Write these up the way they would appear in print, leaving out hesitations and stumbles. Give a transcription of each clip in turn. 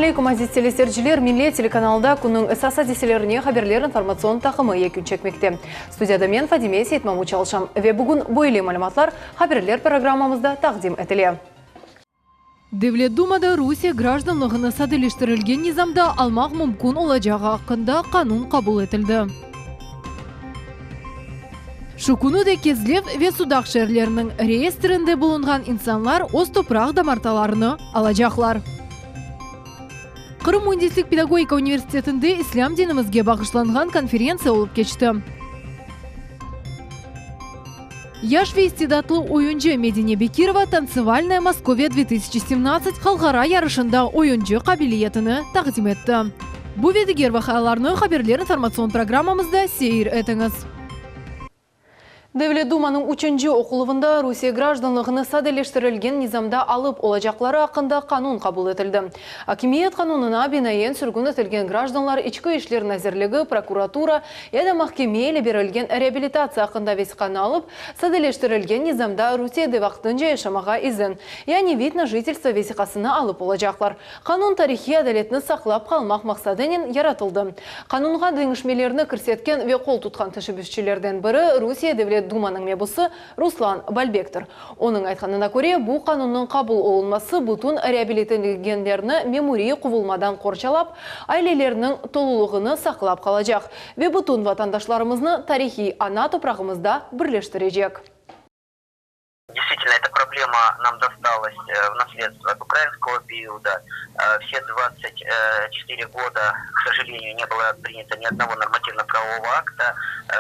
Selâm aleykum, aziz teleseyirciler! Millet telekanalında künniñ esas adiselerine haberler informatsion taqımı yekün çekmekte. Studiyada men, Fadime Seytmamut çalışam ve bugün böyle malümatlar haberler programmamızda taqdim etile. Devlet Dumada Rusiye grajdanlığını sadeleştirilgen nizamda almaq mümkün olacağı aqqında qanun qabul etildi. Şu künü de Kezlev ve Sudaq şeerleriniñ reyestrinde bulunğan insanlar öz topraq damartalarını alacaqlar. Qırım müendislik-pedagogika universitetinde İslâm dinimizge bağışlanğan konferentsiya olıp keçti. Yaş ve istidatlı oyuncı Medine Bekirova Tantsevalnaya Moskoviya 2017 halqara yarışında oyuncı qabiliyetini taqdim etti. Bu ve diger vaqialarnı Haberler informatsion programmamızda seyir etiñiz. Devlet Dumanıñ üçünci oquluvında Rusiye grajdanlığını sadeleştirilgen nizamda alıp olacaqları aqqında qanun qabul etildi. Akimiyet qanunına binaen sürgün etilgen grajdanlar İçki işler nazirligi, prokuratura ya da mahkeme ile berilgen reabilitatsiya aqqında vesiqanı alıp, sadeleştirilgen nizamda Rusiyede vaqtınca yaşamağa izin, yani vid na jitelstvo vesiqasını alıp olacaqlar. Qanun tarihiy adaletni saqlap qalmaq maqsadınen yaratıldı. Qanunğa deñişmelerni kirsetken ve qol tutqan teşebbüsçilerden biri Rusiye Devlet Dumanıñ mebusı Ruslan Balbektir. Onıñ aytqanına köre, bu qanunnıñ qabul olunması bütün reabilitilgenlerni memuriy quvulmadan qorçalap, ailelerniñ tolulığını saqlap qalacaq ve bütün vatandaşlarımıznı tarihiy ana toprağımızda birleştirecek. Действительно, эта проблема нам досталась в наследство от украинского периода. Все 24 года, к сожалению, не было принято ни одного нормативно-правового акта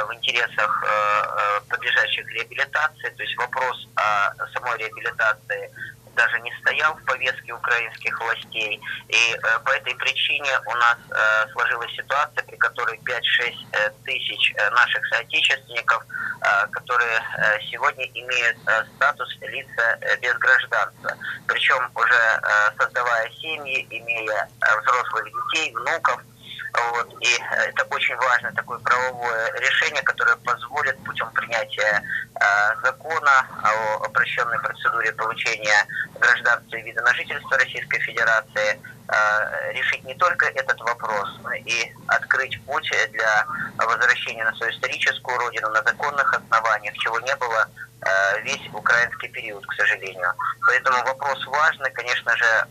в интересах подлежащих реабилитации. То есть вопрос о самой реабилитации даже не стоял в повестке украинских властей. И по этой причине у нас сложилась ситуация, при которой 5-6 тысяч наших соотечественников, которые сегодня имеют статус лица без гражданства. Причем уже создавая семьи, имея взрослых детей, внуков, Вот. И это очень важное такое правовое решение, которое позволит путем принятия э, закона о упрощенной процедуре получения гражданства и вида на жительство Российской Федерации э, решить не только этот вопрос, но и открыть путь для возвращения на свою историческую родину на законных основаниях, чего не было э, весь украинский период, к сожалению. Поэтому вопрос важный. Конечно же,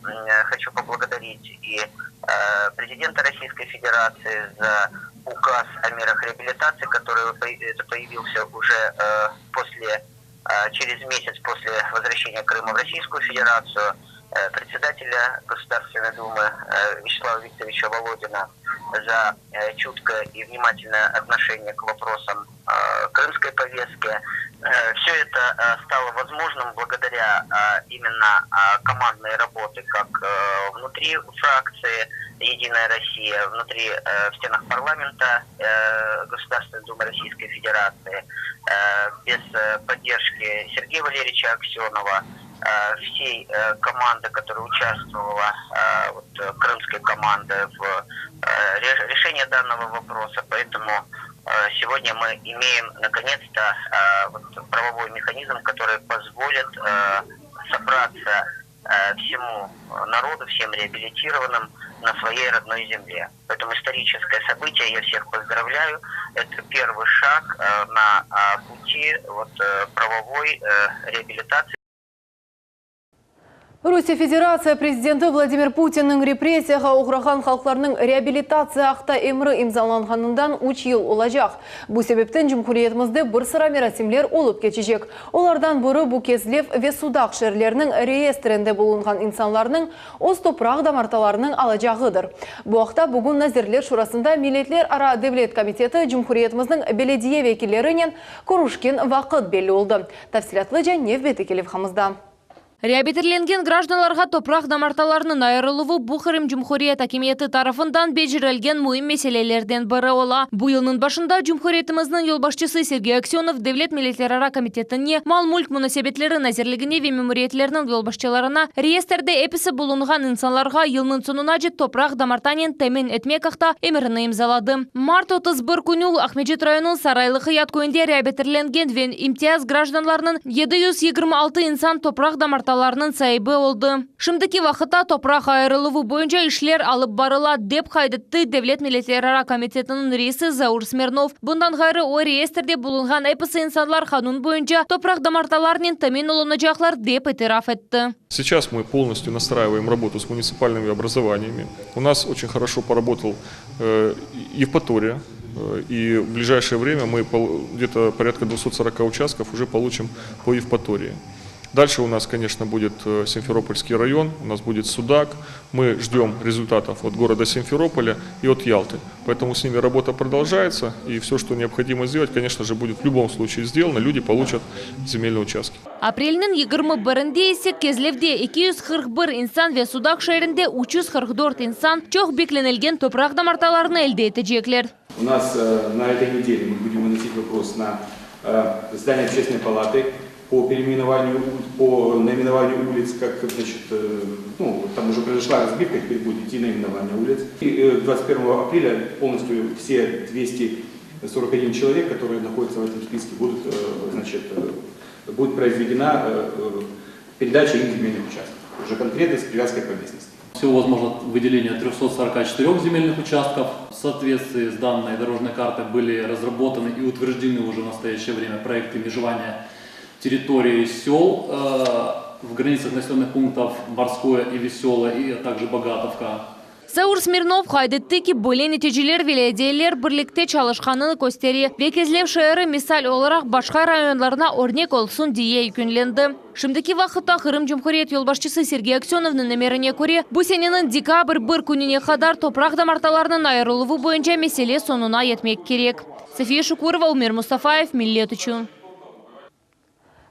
хочу поблагодарить и э, президента Российской Федерации за указ о мерах реабилитации, который появился уже э, после, через месяц после возвращения Крыма в Российскую Федерацию, председателя Государственной Думы Вячеслава Викторовича Володина за чуткое и внимательное отношение к вопросам крымской повестки. Все это стало возможным благодаря именно командной работе как внутри фракции «Единая Россия», внутри в стенах парламента Государственной Думы Российской Федерации, без поддержки Сергея Валерьевича Аксенова, всей команды, которая участвовала, вот, крымской команды в решении данного вопроса. Поэтому сегодня мы имеем, наконец-то, вот, правовой механизм, который позволит собраться всему народу, всем реабилитированным на своей родной земле. Поэтому историческое событие, я всех поздравляю. Это первый шаг на пути вот, правовой реабилитации. Rusiye Federatsiya prezidenti Vladimir Putinniñ repressiyağa oğrağan halqlarnıñ reabilitatsiya aqta emri imzalanğanından üç yıl olacaq. Bu sebepten cumhuriyetimizde bir sıra merasimler olıp keçecek. Olardan biri bu Kezlev ve Sudaq şeerleriniñ reyestrinde bulunğan insanlarnıñ öz topraq damartalarınıñ alacağıdır. Bu aqta bugün Nazirler Şurasında Milletlerara devlet komiteti cumhuriyetimizniñ belediye vekillerinen körüşken vaqıt belli oldı. Tafsilâtlıca nevbetteki levhamızda. Reabilitirlengen grajdanlarğa topraq damartalarınıñ ayırıluvı bu Qırım Cumhuriyet akimiyeti tarafından becerilgen müim meselelerden biri ola. Bu yılnıñ başında cumhuriyetimizniñ yolbaşçısı Sergey Aksönov Devlet milletlerara komitetine, Mal-mülk munasebetleri nazirligine ve memuriyetlerniñ yolbaşçılarına reyestrde episi bulunğan insanlarğa yılnıñ soñunace topraq damartanen temin etmek aqta emirini imzaladı. Mart 31 künü Aqmescit rayonınıñ Saraylı Qıyat köyünde reabilitirlengen ve imtiyaz grajdanlarınıñ 726 insan topraq damartalarını. damartalarnıñ saibi oldı. Şimdiki vaqıtta topraq ayırıluvı boyunca işler alıp barıla, dep qayd etti Devlet milletlerara komitetiniñ reisi Zaur Smirnov. Bundan ğayrı, o, reyestrde bulunğan episi insanlar qanun boyunca topraq damartalarnen temin olunacaqlar, dep itiraf etti. Сейчас мы полностью настраиваем работу с муниципальными образованиями. У нас очень хорошо поработал Евпатория. И в ближайшее время мы где-то порядка 240 участков уже получим по Евпатории. Дальше у нас, конечно, будет Симферопольский район, у нас будет Судак. Мы ждем результатов от города Симферополя и от Ялты. Поэтому с ними работа продолжается, и все, что необходимо сделать, конечно же, будет в любом случае сделано. Люди получат земельные участки. Aprelniñ 21-nde ise Kezlevde 241 insan ve Sudaq şeerinde 344 insan çoq beklenilgen topraq damartalarını elde etecekler. У нас на этой неделе мы будем выносить вопрос на заседание Общественной палаты по переименованию, по наименованию улиц, как, значит, ну, там уже произошла разбивка, теперь будет идти наименование улиц. И 21 апреля полностью все 241 человек, которые находятся в этом списке, будут, значит, будет произведена передача им земельных участков, уже конкретно с привязкой по местности. Всего возможно выделение 344 земельных участков. В соответствии с данной дорожной картой были разработаны и утверждены уже в настоящее время проекты межевания территории сел в границах населенных пунктов Морское и Веселое, и также Богатовка. Zaur Smirnov qayd etti ki, böyle neticeler belediyeler birlikte çalışqanını köstere ve Kezlev şeeri misal olaraq başqa rayonlarına örnek olsun diye yekünlendi. Şimdiki vaqıtta Qırım Cumhuriyet yolbaşçısı Sergey Aksönovnıñ emirine köre, bu seneniñ dekabr bir kününe qadar topraq damartalarınıñ ayırıluvı boyunca mesele soñuna yetmek kerek. Safiye Şukurova, Umer Mustafayev, Millet içün.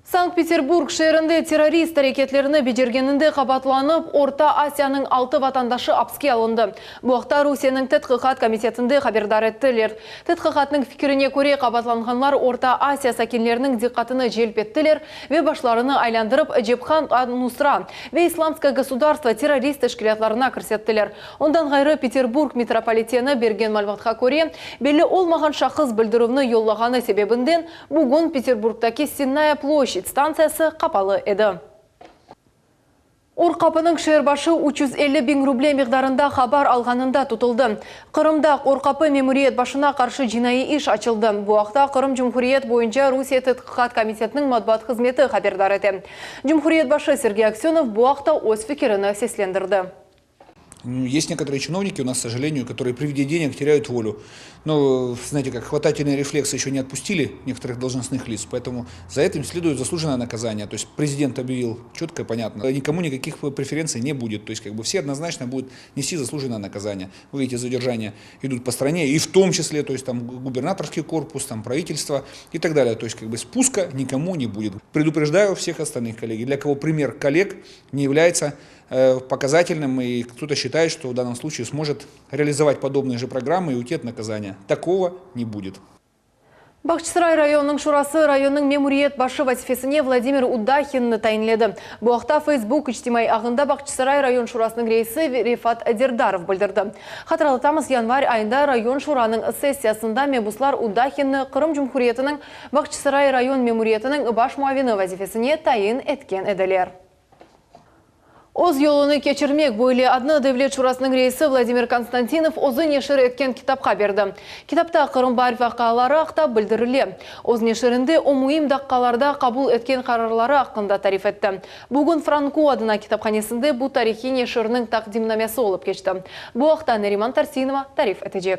Sankt-Peterburg şeerinde terrorist areketlerini becergeninde qabaatlanıp, Orta Asiyanıñ altı vatandaşı apske alındı. Bu aqta Rusiyeniñ Tedqiqat komitetinde haberdar ettiler. Tedqiqatnıñ fikrine köre, qabaatlanğanlar Orta Asiya sakinleriniñ diqqatını celp ettiler ve başlarını aylandırıp Cebhat an-Nusra ve İslamskoye gosudarstvo terrorist teşkilâtlarına kirsettiler. Ondan ğayrı, Peterburg metropoliteni bergen malümatqa köre, belli olmağan şahıs bildirüvni yollağanı sebebinden bugün Peterburgdaki Sennaya ploşçad stantsiyası qapalı edi. Or Qapınıñ şeer başı 350 biñ ruble miqdarında haber alğanında tutuldı. Qırımda Or Qapı memuriyet başına qarşı cinaiy iş açıldı. Bu aqta Qırım Cumhuriyet boyunca Rusiye Tedqiqat komitetiniñ matbuat hızmeti haberdar ete. Cumhuriyet başı Sergey Aksönov bu aqta öz fikirini seslendirdi. Есть некоторые чиновники у нас, к сожалению, которые при виде денег теряют волю. Но, знаете, как хватательные рефлексы еще не отпустили некоторых должностных лиц, поэтому за этим следует заслуженное наказание. То есть президент объявил четко и понятно, никому никаких преференций не будет. То есть как бы все однозначно будут нести заслуженное наказание. Вы видите, задержания идут по стране, и в том числе, то есть там губернаторский корпус, там правительство и так далее. То есть как бы спуска никому не будет. Предупреждаю всех остальных коллег, для кого пример коллег не является показательным, и кто-то считает, что в данном случае сможет реализовать подобные же программы и уйти от наказания. Такого не будет. Bağçasaray rayonınıñ şurası rayonnıñ memuriyet başı vazifesine Vladimir Udahinni tayinledi. Bu aqta Facebook içtimaiy ağında Bağçasaray rayon şurasınıñ reisi Refat Derdarov bildirdi. Hatırlatamız, yanvar ayında rayon şuranıñ sessiyasında mebuslar Udahinni Qırım Cumhuriyetiniñ Bağçasaray rayon memuriyetiniñ baş muavini vazifesine tayin etken ediler. Öz yolunı keçirmek böyle adnı Devlet Şurasınıñ reisi Vladimir Konstantinov özü neşir etken kitapqa berdi. Kitapta Qırım baar vaqiaları aqta bildirile. Öz neşirinde o müim daqqalarda qabul etken qararları aqqında tarif etti. Bugün Franko adına kitaphanesinde bu tarihiy neşirniñ taqdimnamesi olıp keçti. Bu aqta Neriman Tarsinova tarif etecek.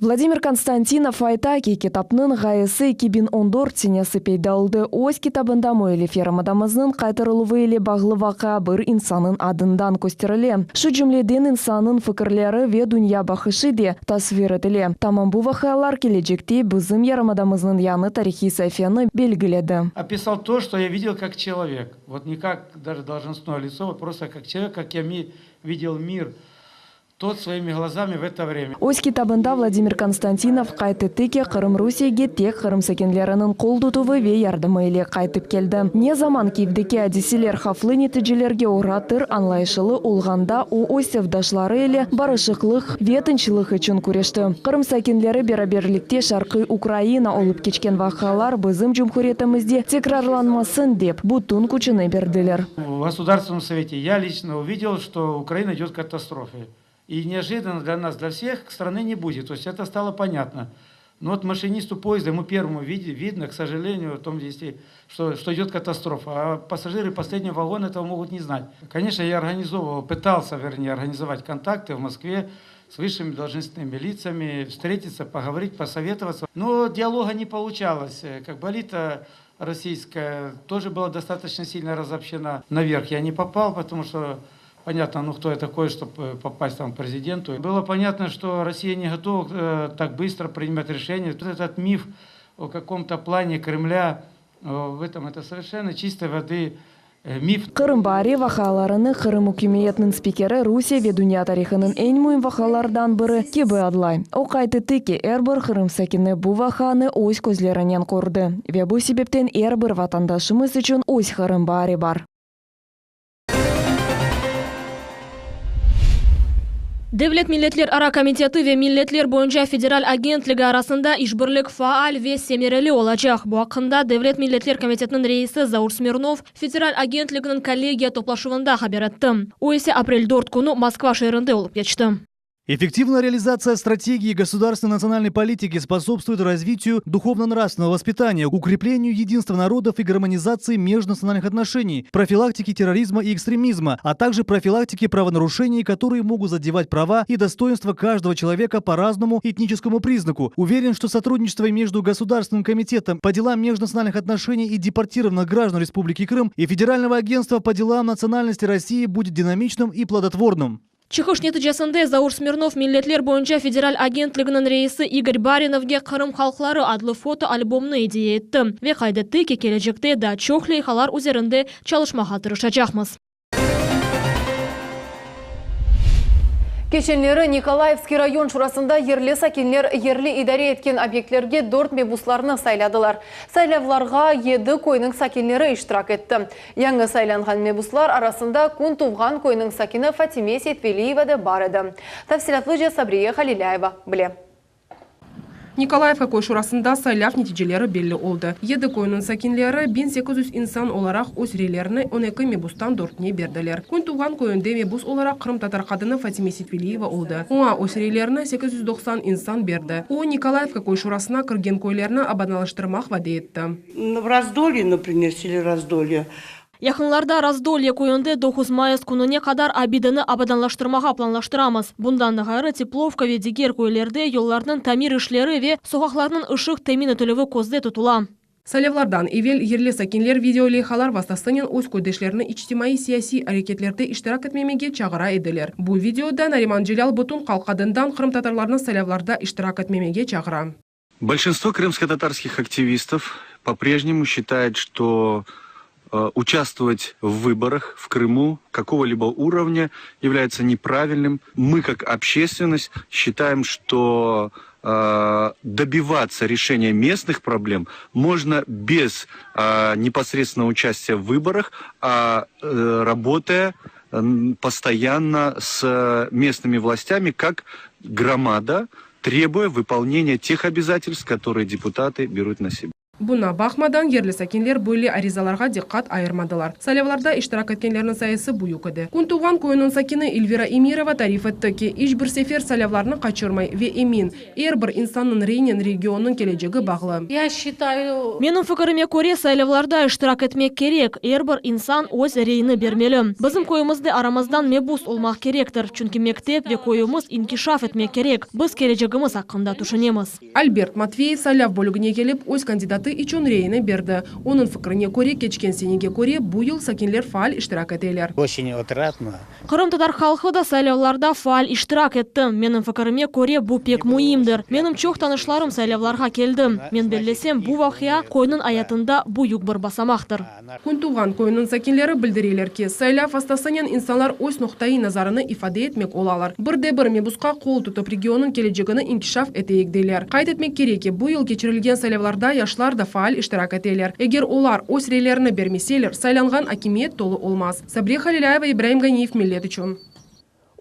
Vladimir Konstantinov ayta ki, kitapnıñ ğayesi 2014 senesi peyda oldı. Öz kitabında müellif yarımadamıznıñ qaytarıluvı ile bağlı vaqia bir insannıñ adından kösterile. Şu cümleden insannıñ fikirleri ve dünya baqışı de tasvir etile. Tamam bu vaqialar kelecekte bizim yarımadamıznıñ yañı tarihiy saifeni belgiledi. Описал то, что я видел как человек. Вот не как даже должностное лицо, вот просто как человек, как я видел мир. Тот своими глазами в это время. Öz kitabında Vladimir Konstantinov qayd etti ki, Qırım Rusiyege tek Qırım sakinleriniñ qol tutuvı ve yardımı ile qaytıp keldi. Ne zaman Kyivdeki adiseler havflı neticelerge oğratır añlayışılı olğanda o öz sevdaşları ile barışıqlıq ve tınçlıq içün küreşti. Qırım sakinleri beraberlikte Şarqiy Ukraina olıp keçken vaqialar bizim cumhuriyetimizde tekrarlanmasın dep bütün küçüni berdiler. В Государственном Совете я лично увидел, что Украина идет к катастрофе. И неожиданно для нас, для всех, страны не будет. То есть это стало понятно. Но вот машинисту поезда, ему первому видно, к сожалению, о том, если, что, что идет катастрофа. А пассажиры последнего вагона этого могут не знать. Конечно, я организовывал, пытался, вернее, организовать контакты в Москве с высшими должностными лицами, встретиться, поговорить, посоветоваться. Но диалога не получалось. Как бы элита российская тоже была достаточно сильно разобщена. Наверх я не попал, потому что понятно, ну кто я такой, чтобы попасть там к президенту. Было понятно, что Россия не готова э, так быстро принимать решения. Вот этот миф о каком-то плане Кремля э, в этом, это совершенно чистой воды э, миф. Qırım baari vaqialarını Qırım ükümetiniñ spikeri Rusiye ve dünya tarihınıñ eñ müim vaqialardan biri kibi adlay. O qayd etti ki, er bir Qırım sakini bu vaqianı öz közlerinen kördi ve bu sebepten er bir vatandaşımız içün öz Qırım baari bar. Devlet milletlerara komiteti ve Milletler boyunca federal agentligi arasında işbirlik faal ve semereli olacaq. Bu aqqında Devlet milletler komitetiniñ reisi Zaur Smirnov Federal agentliginiñ kollegiya toplaşuvında haber etti. O ise aprel 4 künü Moskva şeerinde olıp keçti. Эффективная реализация стратегии государственной национальной политики способствует развитию духовно-нравственного воспитания, укреплению единства народов и гармонизации межнациональных отношений, профилактике терроризма и экстремизма, а также профилактике правонарушений, которые могут задевать права и достоинства каждого человека по разному этническому признаку. Уверен, что сотрудничество между Государственным комитетом по делам межнациональных отношений и депортированных граждан Республики Крым и Федерального агентства по делам национальности России будет динамичным и плодотворным. Çıqış neticesinde Zaur Smirnov Milletler boyunca federal agentliginiñ reisi İgor Barinovge Qırım halqları adlı fotoalbomnı ediye etti ve qayd etti ki, kelecekte daa çoq leyhalar üzerinde çalışmağa tırışacaqmız. Keçenleri Nikolayevskiy rayon şurasında yerli sakinler yerli idare etken obyektlerge dört mebuslarnı sayladılar. Saylavlarğa yedi köyniñ sakinleri iştirak etti. Yañı saylanğan mebuslar arasında Kün tuvğan köyniñ sakini Fatime Seytveliyeva da bar edi. Tafsilâtlıca Sabriye Halilâyeva bile. Nikolayevka köy şurasında saylav neticeleri belli oldı. Yedi köyniñ sakinleri 1800 insan olaraq öz reylerini 12 mebustan dörtüne berdiler. Kün tuvğan köyünde mebus olaraq qırımtatar qadını Fatime Seytveliyeva oldı. Oña öz reylerini 890 insan berdi. O, Nikolayevka köy şurasına kirgen köylerni abadanlaştırmaq vade etti. В Раздолье, например, селе Раздолье, Yaqınlarda Razdolye köyünde 9 mayıs kününe qadar abideni abadanlaştırmağa planlaştıramız. Bundan da ğayrı Teplovka ve diger köylerde yollarnıñ tamir işleri ve soqaqlarnıñ ışıq temin etilüvi közde tutula. Saylavlardan evel yerli sakinler video leyhalar vastasınen öz köydeşlerini içtimaiy-siyasiy areketlerde iştirak etmemege çağıra ediler. Bu videoda Nariman Celâl bütün halq adından qırımtatarlarnı saylavlarda iştirak etmemege çağıra. Большинство крымско-татарских активистов по-прежнему считает, что э, участвовать в выборах в Крыму какого-либо уровня является неправильным. Мы, как общественность, считаем, что э, добиваться решения местных проблем можно без э, непосредственного участия в выборах, а э, работая постоянно с местными властями как громада, требуя выполнения тех обязательств, которые депутаты берут на себя. Buña baqmadan, yerli sakinler böyle arizalarğa diqqat ayırmadılar. Saylavlarda iştirak etkenlerniñ sayısı büyük edi. Kün tuvğan köyüniñ sakini Elvira Emirova tarif etti ki, iç bir sefer saylavlarnı qaçırmay ve emin, er bir insannıñ reyinen regionnıñ kelecegi bağlı. Я считаю... Menim fikirime köre, saylavlarda iştirak etmek kerek. Er bir insan öz reyini bermeli. Bizim köyümizde aramızdan mebus olmaq kerektir. Çünki mektep ve köyümiz inkişaf etmek kerek. Biz kelecegimiz aqqında tüşünemiz. Albert Matveyev saylav bölügine kelip, öz kandidatı. namzeti içün reyini berdi. Onıñ fikrine köre, keçken senege köre, bu yıl sakinler faal iştirak eteler. Oçen otradno. Qırımtatar halqı da saylavlarda faal iştirak etti. Menim fikirime köre, bu pek müimdir. Menim çoq tanışlarım saylavlarğa keldi. Men bellesem, bu vaqia köyniñ ayatında büyük bir basamaqtır. Kün Tuvğan köyüniñ sakinleri bildireler ki, saylav vastasınen insanlar öz noqtaiy nazarını ifade etmek olalar. Bir de bir mebusqa qol tutıp, regionnıñ kelecegini inkişaf eteyik, deyler. Qayd etmek kerek ki, bu yıl keçirilgen saylavlarda yaşlar da faal iştirak eteler. Eger olar öz reylerini bermeseler, saylanğan akimiyet tolu olmaz. Sabriye Halilâyeva, İbraim Ganiyev, Millet içün.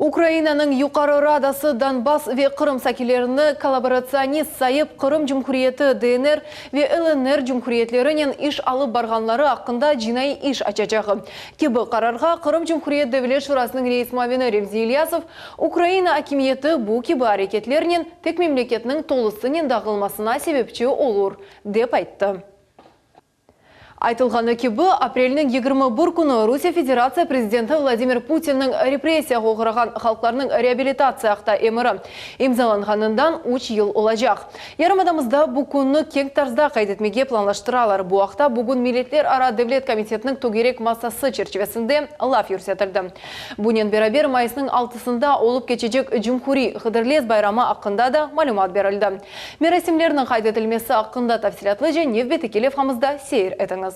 Ukrainanıñ Yuqarı Radası Donbass ve Qırım sakinlerini kollaboratsionist sayıp, Qırım Cumhuriyeti, DNR ve LNR cumhuriyetlerinen iş alıp barğanları aqqında cinaiy iş açacağı kibi qararğa Qırım Cumhuriyet Devlet Şurasınıñ reis muavini Remzi İlyasov Ukraina akimiyeti bu kibi areketlernen tek memleketniñ tolusınen dağılmasına sebepçi olur, dep ayttı. Aytılğanı kibi, aprelniñ 21 künü Rusiye Federatsiya prezidenti Vladimir Putinniñ repressiyağa oğrağan halqlarnıñ reabilitatsiya aqta emiri imzalanğanından üç yıl olacaq. Yarımadamızda bu künni keñ tarzda qayd etmege planlaştıralar. Bu aqta bugün Milletlerara devlet komitetiniñ tögerek masası çerçivesinde laf yürsetildi. Bunen beraber mayısnıñ altısında olıp keçecek cumhuriy Hıdırlez bayramı aqqında da malümat berildi. Merasimlerniñ qayd etilmesi aqqında tafsilâtlıca nevbetteki levhamızda seyir etiñiz.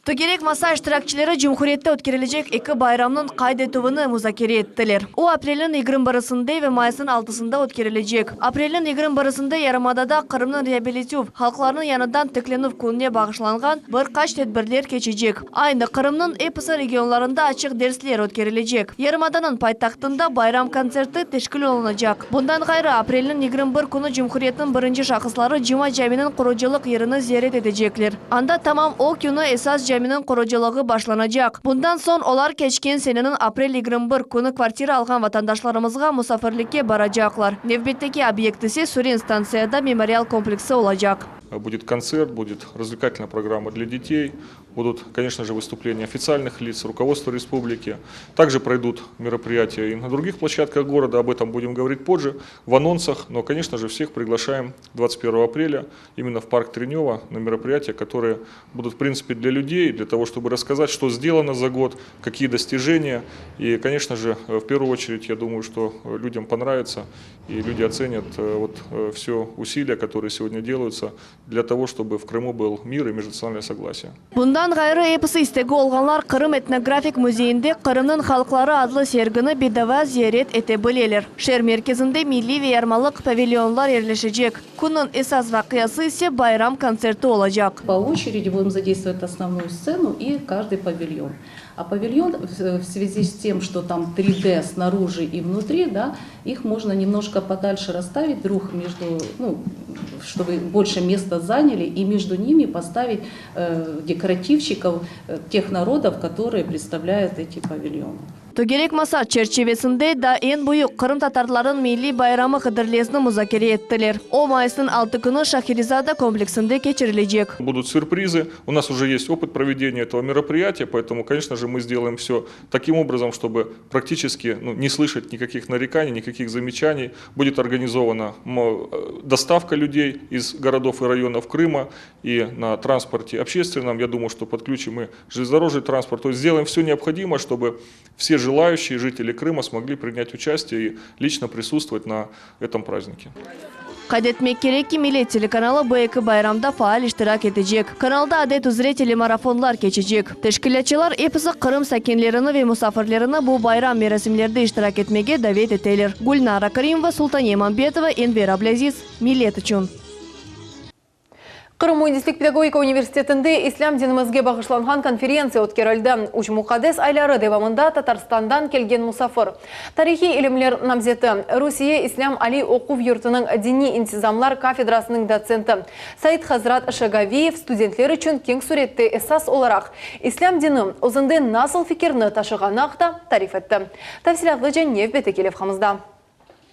Tögerek masa iştirakçileri cumhuriyette ötkerilecek eki bayramnıñ qayd etüvini muzakere ettiler. O, aprelniñ 21-sinde ve mayısnıñ altısında ötkerilecek. Aprelniñ 21-sinde yarımadada Qırımnıñ reabilitüv, halqlarnıñ yañıdan tiklenüv kününe bağışlanğan bir qaç tedbirler keçecek. Aynı Qırımnıñ episi regionlarında açıq dersler ötkerilecek. Yarımadanıñ paytahtında bayram kontserti teşkil olunacaq. Bundan ğayrı, aprelniñ 21 künü cumhuriyetniñ birinci şahısları Cuma caminiñ qurucılıq yerini ziyaret etecekler. Anda tamam o künü esas caminiñ qurucılığı başlanacaq. Bundan soñ olar keçken seneniñ aprel 21 künü kvartira alğan vatandaşlarımızğa musafirlikke baracaqlar. Nevbetteki obyekt ise Süren stantsiyada memorial kompleksi olacaq. Будет концерт, будет развлекательная программа для детей, будут, конечно же, выступления официальных лиц, руководства республики. Также пройдут мероприятия и на других площадках города, об этом будем говорить позже, в анонсах. Но, конечно же, всех приглашаем 21 апреля именно в парк Тренева на мероприятия, которые будут, в принципе, для людей, для того, чтобы рассказать, что сделано за год, какие достижения. И, конечно же, в первую очередь, я думаю, что людям понравится и люди оценят э, вот э, все усилия, которые сегодня делаются для того, чтобы в Крыму был мир и межнациональное согласие. Bundan ğayrı episi istegi olğanlar Qırım etnografik müzeyinde Qırımnıñ halqları adlı sergini bedava ziyaret ete bileler. Şeer merkezinde milliy ve yarmalıq pavilyonlar yerleşecek. Künniñ esas vaqiası ise bayram kontserti olacaq. По очереди будем задействовать основную сцену и каждый павильон. А павильон в связи с тем, что там 3D снаружи и внутри, да, их можно немножко подальше расставить друг между, ну, чтобы больше места заняли, и между ними поставить э, декоративщиков э, тех народов, которые представляют эти павильоны. Tögerek masa çerçivesinde da eñ büyük qırımtatarlarnıñ milliy bayramı Hıdırlezni muzakere ettiler. O mayısnıñ 6 künü Şahirizada kompleksinde keçirilecek. Будут сюрпризы. У нас уже есть опыт проведения этого мероприятия, поэтому, конечно же, мы сделаем все таким образом, чтобы практически ну, не слышать никаких нареканий, никаких замечаний. Будет организована э, доставка людей из городов и районов Крыма и на транспорте общественном. Я думаю, что подключим и железнодорожный транспорт. То есть сделаем все необходимое, чтобы все желающие жители Крыма смогли принять участие и лично присутствовать на этом празднике. Qayd etmek kerek ki, Millet telekanalı bu eki bayramda faal iştirak etecek. Kanalda adet üzre telemarafonlar keçecek. Teşkilâtçılar episi Qırım sakinlerini ve musafirlerini bu bayram merasimlerde iştirak etmege davet eteler. Gülnara Karimova, Sultaniye Mambetova, Enver Ablâziz, Millet içün. Qırım müendislik pedagogika universitetinde İslâm dinimizge bağışlanğan konferentsiya ötkerildi. Üç muqaddes ayları devamında Tatarstandan kelgen musafir, tarihiy ilimler namzeti, Rusiye İslâm aliy oquv yurtunıñ diniy intizamlar kafedrasınıñ dotsenti Said Hazrat Şagaviyev studentler içün keñ sürette esas olaraq İslâm dini özünde nasıl fikirni taşığanı aqta tarif etti. Tafsilâtlıca nevbetteki levhamızda.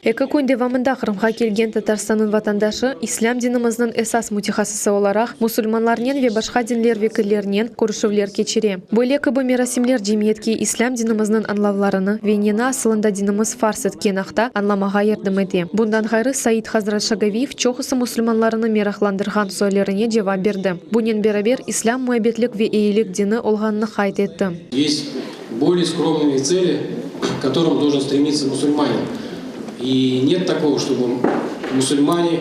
Eki kün devamında Qırımğa kelgen Tatarstannıñ vatandaşı, islâm dinimizniñ esas mütehassısı olaraq, musulmanlarnen ve başqa dinler vekillerinen körüşüvler keçire. Böyle kibi merasimler cemiyetke islâm dinimizniñ añlavlarını ve neni asılında dinimiz farz etken aqta añlamağa yardım ete. Bundan ğayrı, Said Hazrat Şagaviyev çoqusı musulmanlarını meraqlandırğan suallerine cevap berdi. Bunen beraber, islâm muabbetlik ve eyilik dini olğanını qayd etti. Есть более скромные цели, к которым должен стремиться мусульманин. И нет такого, чтобы мусульмане,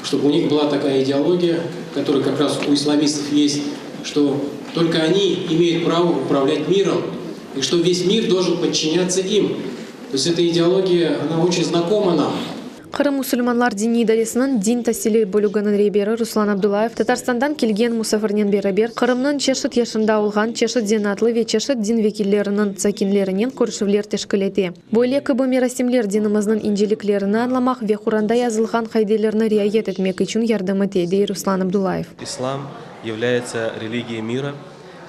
чтобы у них была такая идеология, которая как раз у исламистов есть, что только они имеют право управлять миром, и что весь мир должен подчиняться им. То есть эта идеология, она очень знакома нам. Qırım musulmanlar diniy idaresiniñ din tasili bölüginiñ reberi Ruslan Abdullayev Tatarstandan kelgen musafirnen beraber Qırımnıñ çeşit yaşında olğan çeşit zenaatlı ve çeşit din vekilleriniñ sakinlerinen körüşüvler teşkil ete. Böyle kibi merasimler dinimizniñ inceliklerini añlamaq ve Quranda yazılğan qaidelerni riayet etmek içün yardım ete, dey Ruslan Abdullayev. İslam является религией мира,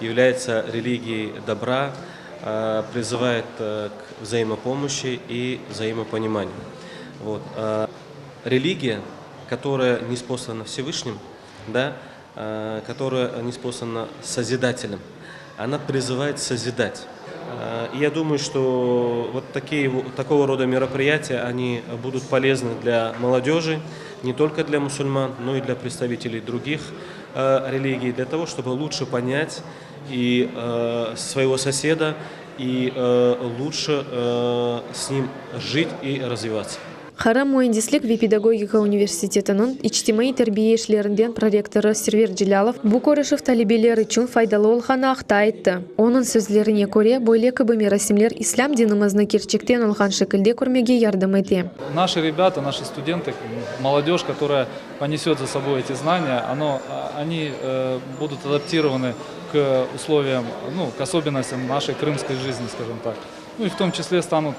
является религией добра, призывает к взаимопомощи и взаимопониманию. Вот. Религия, которая ниспослана Всевышним, да, которая ниспослана Созидателем, она призывает созидать. И я думаю, что вот такие, такого рода мероприятия, они будут полезны для молодежи, не только для мусульман, но и для представителей других религий, для того, чтобы лучше понять и своего соседа, и лучше с ним жить и развиваться. Qırım müendislik ve pedagogika universitetiniñ içtimaiy terbiye işlerinden prorektorı Server Celâlov bu körüşüv talebeler içün faydalı olğanı aqta ayttı. Onıñ sözlerine köre, böyle kibi merasimler islâm dinimizni kerçekten olğan şekilde körmege yardım ete. Наши ребята, наши студенты, молодежь, которая понесет за собой эти знания, оно, они будут адаптированы к условиям, ну, к особенностям нашей крымской жизни, скажем так. Ну и в том числе станут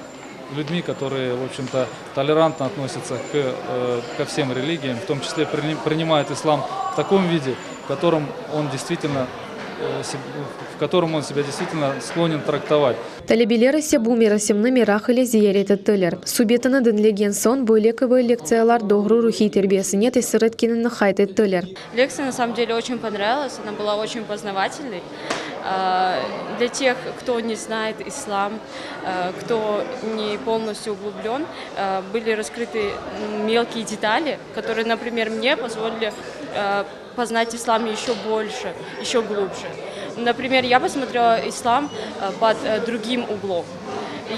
людьми, которые, в общем-то, толерантно относятся к, ко всем религиям, в том числе принимают ислам в таком виде, в котором он действительно в котором он себя действительно склонен трактовать. Talebeler ise bu merasimni meraq ile ziyaret ettiler. Subetini diñlegen soñ böyle kibi lektsiyalar doğru ruhiy terbiyesine tesir etkenini qayd ettiler. Лекция на самом деле очень понравилась, она была очень познавательной. Для тех, кто не знает ислам, кто не полностью углублен, были раскрыты мелкие детали, которые, например, мне позволили познать ислам еще больше, еще глубже. Например, я посмотрела ислам под другим углом.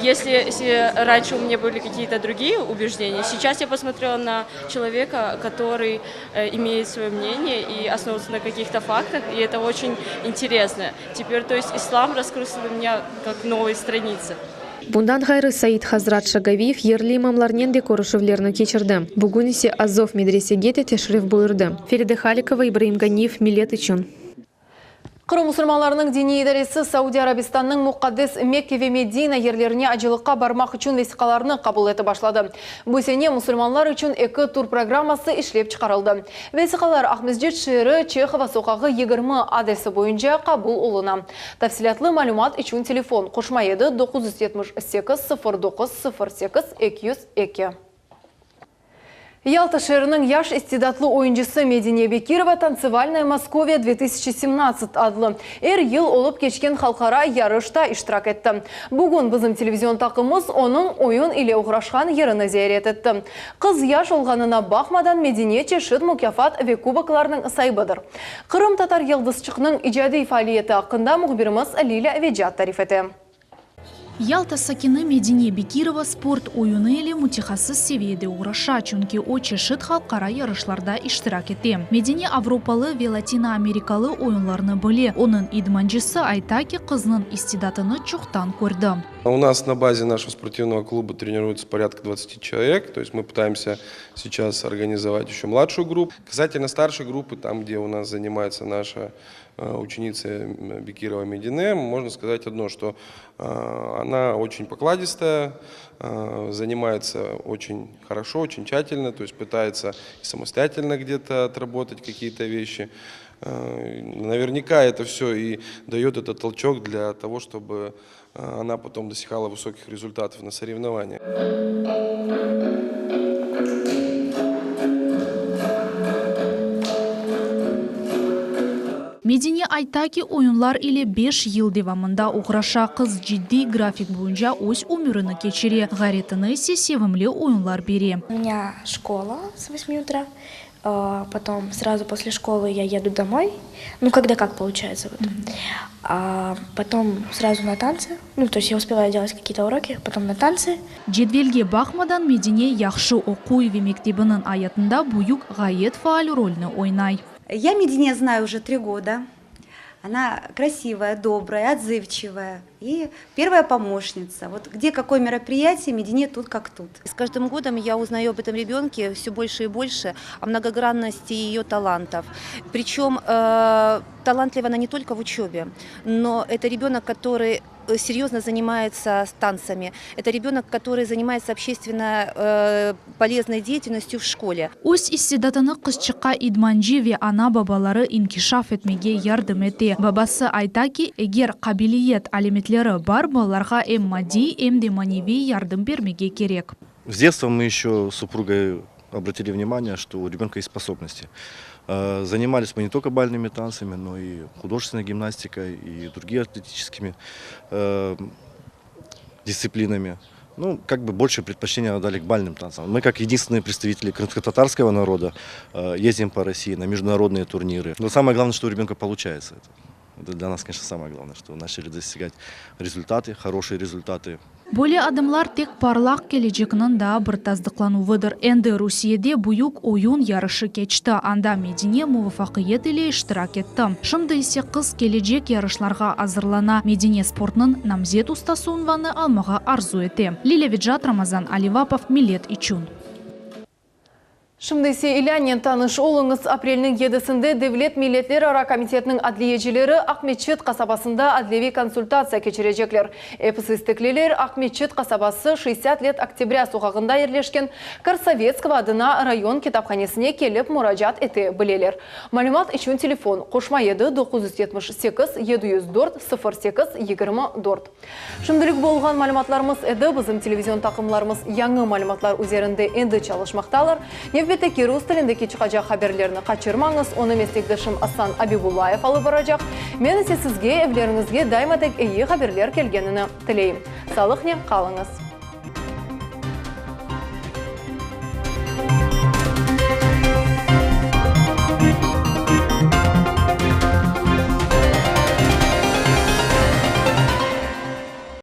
Если раньше у меня были какие-то другие убеждения, сейчас я посмотрела на человека, который имеет свое мнение и основывается на каких-то фактах, и это очень интересно. Теперь, то есть, ислам раскрылся для меня как новая страница. Bundan ğayrı Said Hazrat Şagaviyev yerli imamlarnen de körüşüvlerni keçirdi. Bugün ise Azov medresege de teşrif buyurdı. Feride Halikova, İbraim Ganiyev, Millet içün. Qırım musulmanlarınıñ diniy idaresi Saudiya Arabistannıñ muqaddes Mekke ve Medina yerlerine acılıqqa barmaq içün vesiqalarnı qabul etip başladı. Bu sene musulmanlar içün eki tur programması işlep çıqarıldı. Vesiqalar Aqmescit şeeri Çehova soqağı 20 adresi boyunca qabul oluna. Tafsilâtlı malümat içün telefon qoşma 7 978 09 08 202. Yalta şeeriniñ yaş istidatlı oyuncısı Medine Bekirova «Танцевальная Московия 2017» adlı er yıl olıp keçken halqara yarışta iştirak etti. Bugün bizim televizion taqımımız onıñ oyun ile oğraşqan yerini ziyaret etti. Qız yaş olğanına baqmadan Medine çeşit mukâfat ve kuboklarnıñ saibidir. Qırımtatar yıldızçıqnıñ icadiy faaliyeti aqqında mühbirimiz Lilâ Vecat tarif ete. Yalta sakini Medine Bekirova sport oyunı ile mütehassıs seviyede oğraşa, çünki o çeşit halqara yarışlarda iştirak ete. Medine avropalı ve latinoamerikalı oyunlarnı bile. Onıñ idmancısı ayta ki, qıznıñ istidatını çoqtan kördi. У нас на базе нашего спортивного клуба тренируется порядка 20 человек. То есть мы пытаемся сейчас организовать еще младшую группу. Касательно старшей группы, там, где у нас занимается наша ученица Бекирова Медине, можно сказать одно, что она очень покладистая, занимается очень хорошо, очень тщательно, то есть пытается самостоятельно где-то отработать какие-то вещи. Наверняка это все и дает этот толчок для того, чтобы она потом достигала высоких результатов на соревнованиях. ayta ki, oyunlar ile beş yıl devamında oğraşa. Qız ciddiy grafik boyunca öz ömürini keçire, ğayretini ise sevimli oyunlar bere. У меня школа с восьми утра, потом сразу после школы я еду домой, ну, когда как получается, вот. А потом сразу на танцы, ну, то есть я успеваю делать какие-то уроки, потом на танцы. Cedvelge baqmadan Medine yahşı oquy ve mektebiniñ ayatında büyük, ğayet faal rolni oynay. Я Медине знаю уже три года. Она красивая, добрая, отзывчивая и первая помощница. Вот где какое мероприятие, Медине тут как тут. С каждым годом я узнаю об этом ребенке все больше и больше, о многогранности ее талантов. Причем э, талантлива она не только в учебе, но это ребенок, который э, серьезно занимается танцами. Это ребенок, который занимается общественно э, полезной деятельностью в школе. Öz istidatını qızçıqqa idmancı ve ana-babaları inkişaf etmege yardım ete. Babası ayta ki, eger qabiliyet alâmetleri bar balalarğa em maddiy, em de maneviy yardım bermege kerek. С детства мы еще с супругой обратили внимание, что у ребенка есть способности. Э, занимались мы не только бальными танцами, но и художественной гимнастикой, и другими атлетическими э, дисциплинами. Ну, как бы больше предпочтения отдали к бальным танцам. Мы, как единственные представители крымско-татарского народа, э, ездим по России на международные турниры. Но самое главное, что у ребенка получается это. Это для нас, конечно, самое главное, что начали достигать результаты, хорошие результаты. Böyle adımlar tek parlaq kelecekniñ daa bir tasdıqlanuvıdır. Endi Rusiyede büyük oyun yarışı keçti, anda Medine muvafaqiyet ile iştirak etti. Şimdi ise qız kelecek yarışlarğa azırlana. Medine sportnıñ namzet ustası unvanı almağa arzu ete. Lilâ Vecat, Ramazan Alivapov, Millet içün. Şimdi ise ilânen tanış oluñız. Aprelniñ yedisinde Devlet milletlerara komitetiniñ adliyecileri Aqmeçit qasabasında adliyeviy konsultatsiya keçirecekler. Episi istekliler Aqmeçit qasabası 60 let Oktâbrâ soqağında yerleşken Korsovetskogo adına rayon kitaphanesine kelip muracaat ete bileler. Malümat içün telefon, qoşma 7 978 704 08 24. Şimdilik bolğan malümatlarımız edi. Bizim televizion taqımlarımız yañı malümatlar üzerinde endi çalışmaqtalar. Nevbetteki rus tilindeki çıqacaq haberlerni qaçırmañız, onı meslekdeşim Asan Abibullayev alıp baracaq. Men ise sizge evleriñizge daima tek eyi haberler kelgenini tileyim. Sağlıqnen qalıñız.